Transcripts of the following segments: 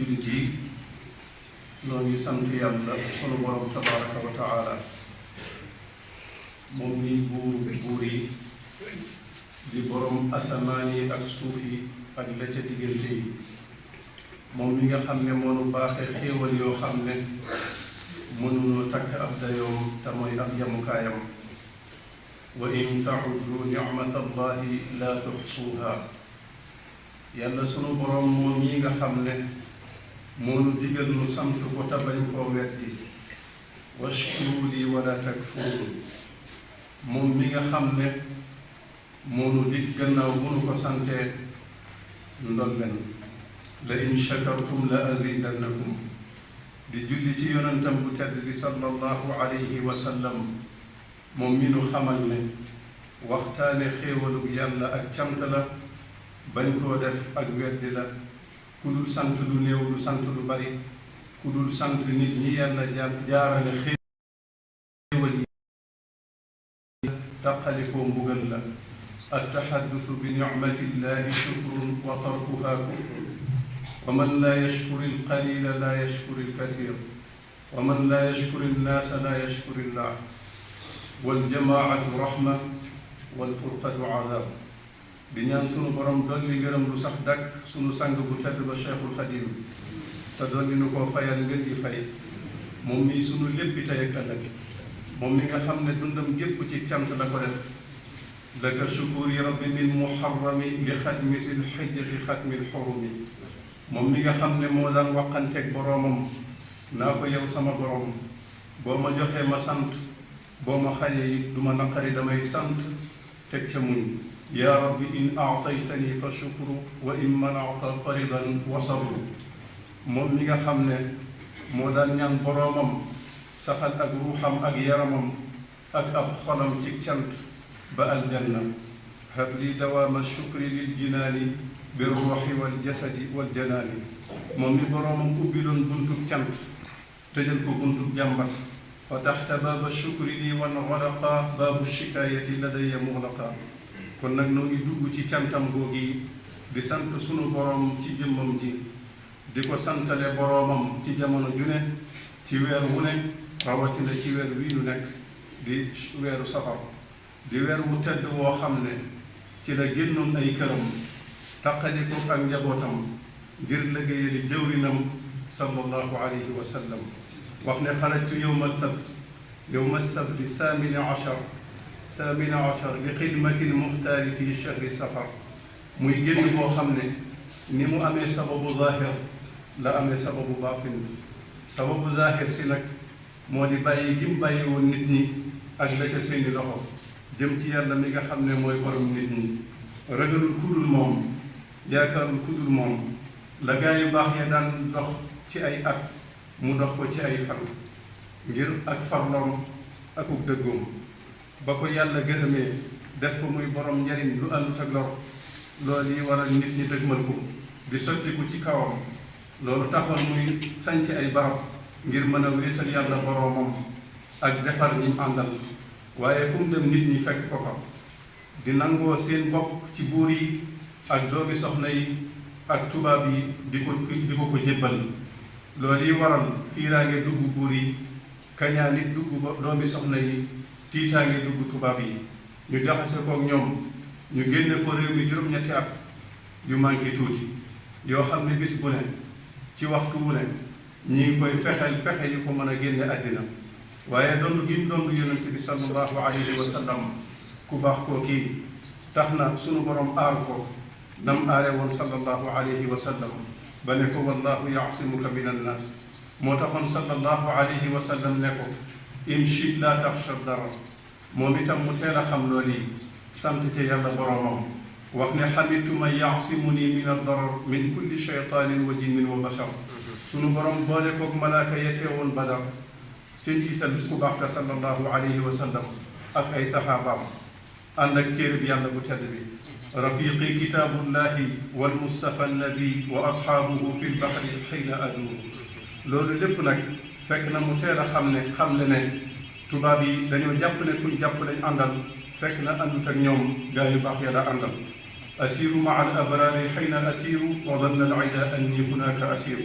jullit yi noo ngi sant yàlla sunu borom tabaraka wa taala moom mi buur yi di borom asamaan yi ak suuf yi ak la ca diggante yi moom mi nga xam ne moo nu baaxee xéewal yoo xam ne mënunoo takk ab dayoom te mooy ab yamukaayam wa in ta'uddu ni'matallahi laa tuxsuuha yàlla sunu borom moom yi nga xam ne moo nu digal nu sant ko te bañ koo weddi washkuru li wala takfuruun moom mi nga xam ne moo nu dig gannaaw bu nu ko santee ndolleen la in shakartum la azidannakum di julli ci yonentam bu tedd bi sallallahu alayhi wa sallam moom mi nu xamal ne waxtaane xéewalug yàlla ak cant la bañ koo def ak weddi la ku dul sant lu néew lu sant lu bari ku dul sant nit ñi yàlla jaarale xéewal yi taqalikoo mbugal la attaxaddusu bi nicmatillahi shukrun wa tarkuha kufrun wa man laa yashkuri alqalila laa yashkuri alkathir wa man laa yashkuri annaasa laa yashkuri llah waljamaatu rahma walfurqatu azaab di ñaan sunu borom dolli gërëm lu sax dakk sunu sang bu tedd ba Cheikhul Xadim te dolli nu koo fayal ngeen gi fay moom mii sunu léppi tey ak ëllëg moom mi nga xam ne dundam gépp ci cant la ko def laka shukuri rabbi min muharrami li xatmi sil xijjati xatmil xurumi moom mi nga xam ne moo daan waxanteeg boroomam naa ko yow sama borom boo ma joxee ma sant boo ma xañee it du ma naqari damay sant teg ca muñ yaa rabbi in aataytani fa shukru wa in manata faridan wa sabru moom mi nga xam ne moo daan ñaan boroomam saxal ak ruuxam ak yaramam ak ab xolam ci cant ba aljanna hab li dawaama shukri lil jinaani bi ruuxi wal jasadi wal janaani moom mi boroomam ubbiloon buntub cant tëjal ko buntub jàmbat fa taxta baaba shukri lii wan xalaqa baabu shikaayati ladayya muxlaqa kon nag noo ngi dugg ci cantam googi di sant sunu boroom ci jëmmam ji di ko santale boroomam ci jamono ju ne ci weer wu ne rawatina ci weer wii nu nekk di weeru safar di weer wu tedd woo xam ne ci la génnoon ay këram taqali ko ak njabootam ngir liggéeyali jëwrinam sallallahu alayhi wa sallam wax ne xarajtu yowma sabti thamina achar li xidmati lmuxtaari fi chahri safar muy génn boo xam ne ni mu amee sababu zahir la amee sababu baatin sababu zahir si nag moo di bàyyi gi mu bàyyi woon nit ñi ak la ca seeni loxo jëm ci yàlla mi nga xam ne mooy borom nit ñi ragalul kudul moom yaakaarul kudul moom la gaa yu baax ya daan dox ci ay at mu dox ko ci ay fan ngir ak farloom akuk dëggoom ba ko yàlla gërëmee def ko muy borom njariñ lu àndut ak lor loolu yi waral nit ñi dëgmal ko di sottiku ci kawam loolu taxoon muy sanc ay barab ngir mën a wéetal yàlla boroomam ak defar ñi àndal waaye fu mu dem nit ñi fekk ko fa di nangoo seen bopp ci buur yi ak doomi soxna yi ak tubaab yi di ko jébbal loolu yi waral fiiraange dugg buur yi kañaa nit dugg doomi soxna yi tiitaange dugg tubaab yi ñu jaxase kook ñoom ñu génne ko réew mi juróom-ñetti at yu manqué tuuti yoo xam ne bis bu ne ci waxtu wu ne ñi ngi koy fexeel pexe yu ko mën a génne àddina waaye dondu gi mu dondu yonent bi sallallahu alayhi wa sallam ku baax koo kii tax na sunu borom aar ko nam aare woon sallallahu alayhi wa sallam ba ne ko wallahu yaasimuka min annaas moo taxoon sallallahu alayhi wa sallam ne ko imshi laa taxsha dara moom itam mu teel a xam loolu yi sant ca yàlla boroomam wax ne xamitu man yaasimuni min ad-darar min kulli shaytaanin wa jinnin wa bashar sunu borom boole koog malaaka ya teewoon Badar ca njiital ku baax ka sallallahu alayhi wa sallam ak ay saxaabaam ànd ak téereb yàlla bu tedd bi rafiqi kitaabullahi wal mustafa nabi wa asxaabuhu fi lbahri xiina aduur loolu lépp nag fekk na mu teel a xam ne tubaab yi dañoo jàpp ne kuñ jàpp lañ àndal fekk na àndut ak ñoom gaa yu baax ya la àndal asiru maa al abraari xayna asiru wa danna al ida anni hunaka asiru.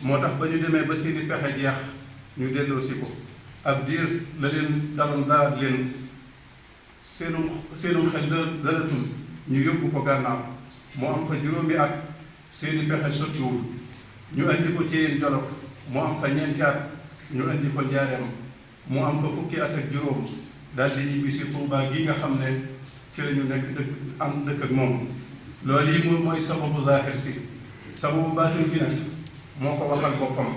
moo tax ba ñu demee ba seeni pexe jeex ñu delloo si ko ab diir la leen daloon daraat leen seenum xel dalatul ñu yóbbu ko gànnaaw mu am fa juróomi at seeni pexe sottiwul ñu andi ko ci yéen Jolof mu am fa ñeenti at ñu andi ko Njaareem mu am fa fukki at ak juróom daal di ñibbi si Tuubaa gi nga xam ne ci la ñu nekk dëkk ak moom. loolu yi moom mooy sababu zaahir si. sababu baatin bi nag moo ko waxal boppam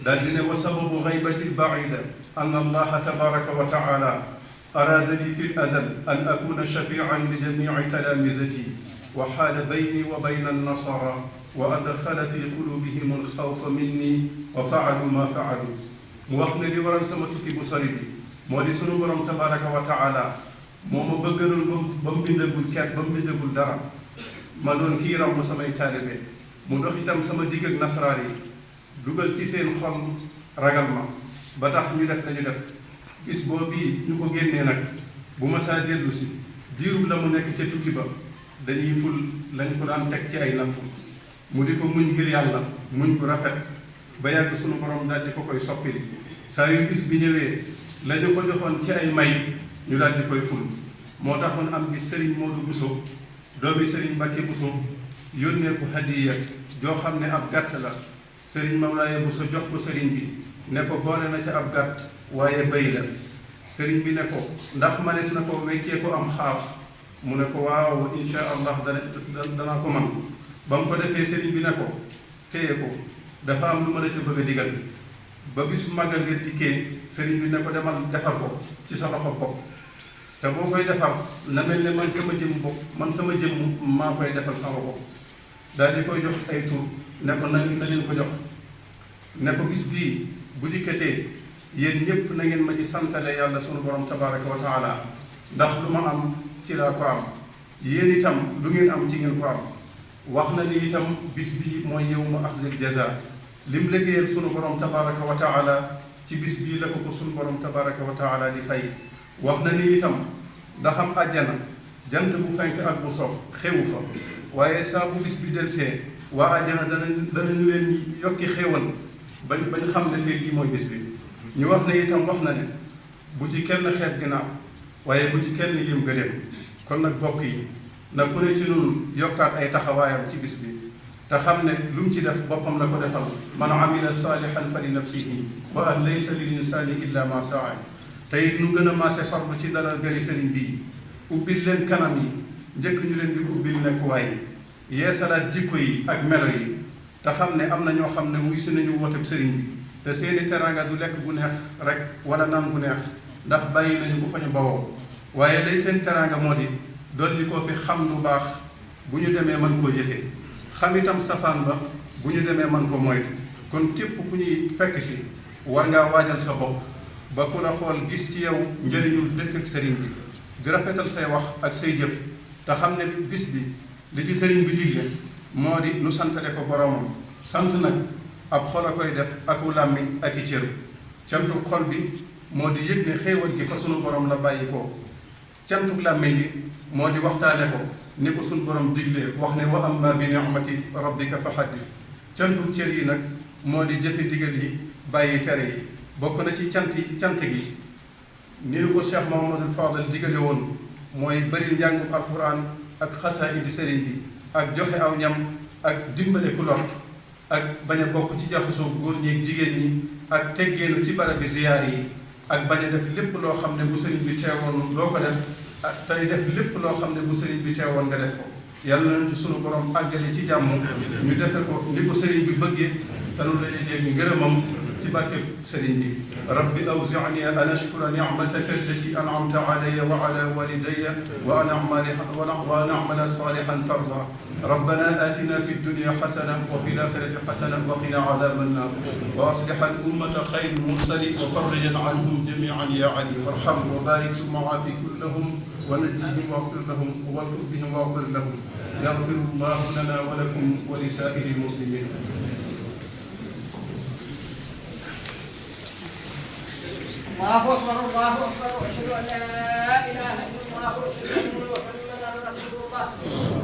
daal di ne wa sababu gaybati lbaida an allaha tabaraka wa taala araada li fi l azal an akuna shafian li jamici talaamisati wa xaala bayni wa bayna annasara wa adxala fi qulubihim alxawfa minni wa faalu ma faalu. mu wax ne li waral sama tukki bu sori bi moo di sunu borom tabaraka wa taala moo ma bëggaloon ba mu bindagul kenn ba mu bindagul dara ma doon kii ramb samay taalibe mu dox itam sama digg ak nasaraan yi dugal ci seen xol ragal ma ba tax ñu def lañu def. bis boobu ñu ko génnee nag bu ma saa dellu si diiru la mu nekk ca tukki ba dañuy ful lañ ko daan teg ci ay nattu mu di ko muñ ngir yàlla muñ ko rafet ba yàgg sunu borom daal di ko koy soppili saa yu bis bi ñëwee la ñu ko joxoon ci ay may ñu daal di koy ful. moo taxoon am bi Serigne Modou Bousso doomi Serigne Mbacke Bousso yónnee ko hadiya joo xam ne ab gàtt la Serigne Mawlaaye Bousso jox ko Serigne bi ne ko boole na ca ab gàtt waaye béy la. Serigne bi ne ko ndax manees na ko weccee ko am xaaf mu ne ko waaw insha allah dana ko man. ba mu ko defee Serigne bi ne ko téye ko dafa am lu ma la ca bëgg a digal. ba bis màggal nga dikkee Serigne bi ne ko demal defar ko ci sa loxo bopp te boo koy defar na mel ne man sama jëmm maa koy defal sama bopp. daal di koy jox ay tur ne ko na leen ko jox ne ko bis bii bu dikkatee yéen ñëpp na ngeen ma ci santale yàlla sunu borom tabaraka wa taala ndax lu ma am ci laa ko am yéen itam lu ngeen am ci ngeen ko am. wax na ni itam bis bii mooy yawmu axzil jaza lim liggéeyal sunu borom tabaraka wa taala ci bis bii la ko sunu borom tabaraka wa taala di fay. wax na ni itam ndax am àjjana jant bu fenk ak bu soog xewu fa waaye saa bu bis bi delsee waa àjjana danañu leen yokki xéewal bañ xam ne tey jii mooy bis bi. ñu wax ne itam wax na ne bu ci kenn xeeb ginnaaw waaye bu ci kenn yëm gëléem. kon nag bokk yi na ku ne ci nun yokkaat ay taxawaayam ci bis bi te xam ne lu mu ci def boppam la ko defal. man amila saalihan fa li nafsihi wa an laysa lil insaani illa ma saa. te it nu gën a maase farlu ci dalal gari sëriñ bii ubbil leen kanam yi njëkk ñu leen di ubbil nekkuwaay yi yeesalaat jikko yi ak melo yi te xam ne am na ñoo xam ne muy si nañu wooteb sëriñ bi te seeni teraanga du lekk bu neex rek wala naan bu neex ndax bàyyi nañu ko fa ñu bawoo waaye lay seen teraanga moo di dolli koo fi xam lu baax bu ñu demee mën koo jëfee xam itam safaan ba bu ñu demee mën ko moytu. kon képp ku ñuy fekk si war ngaa waajal sa bopp ba ku la xool gis ci yow njëriñul dëkk ak sëriñ bi di rafetal say wax ak say jëf te xam ne bis bi li ci sëriñ bi digle moo di nu santale ko boromam. sant nag ab xol a koy def aku làmmiñ ak i cër. cantu xol bi moo di yëg ne xéewal gi fa sunu borom la bàyyi ko. cantu làmmiñ gi moo di waxtaane ko ni ko sunu borom diglee wax ne wa amma bi ni'mati rabbika fa haddith. cantu cër yi nag moo di jëfe digal yi bàyyi tere yi. bokk na ci cant gi ni ko Cheikh Mouhamadul Fadal digale woon mooy bëri njàngum alxuraan ak xasaayidi sëriñ bi ak joxe aw ñam ak dimbale ku lot ak bañ a bokk ci jaxasoo góor ñi ak jigéen ñi ak teggeenu ci barab bi ziyaar yi ak bañ a def lépp loo xam ne bu sëriñ bi teewoon loo ko def ak tey def lépp loo xam ne bu sëriñ bi teewoon nga def ko. yàlla nañu ci sunu borom àggale ci jàmm ñu defe ko ni ko sëriñ bi bëggee te nu la dégg ngërëmam ci barke sëriñ bi. rabbi awzi'ni an ashkura ni'mataka allati an'amta alayya wa ala walidayya wa an a'mala salihan tarda. ربنا آتنا في الدنيا حسنة وفي الآخرة حسنة وقنا عذاب النار وأصلح الأمة خير المرسلين وفرج عنهم جميعا يا علي وارحم وبارك ثم عافي كلهم ونجيهم واغفر لهم والطف بهم واغفر لهم يغفر الله لنا ولكم ولسائر المسلمين. الله أكبر الله أكبر وأشهد أن لا إله إلا الله وأشهد أن محمدا رسول الله.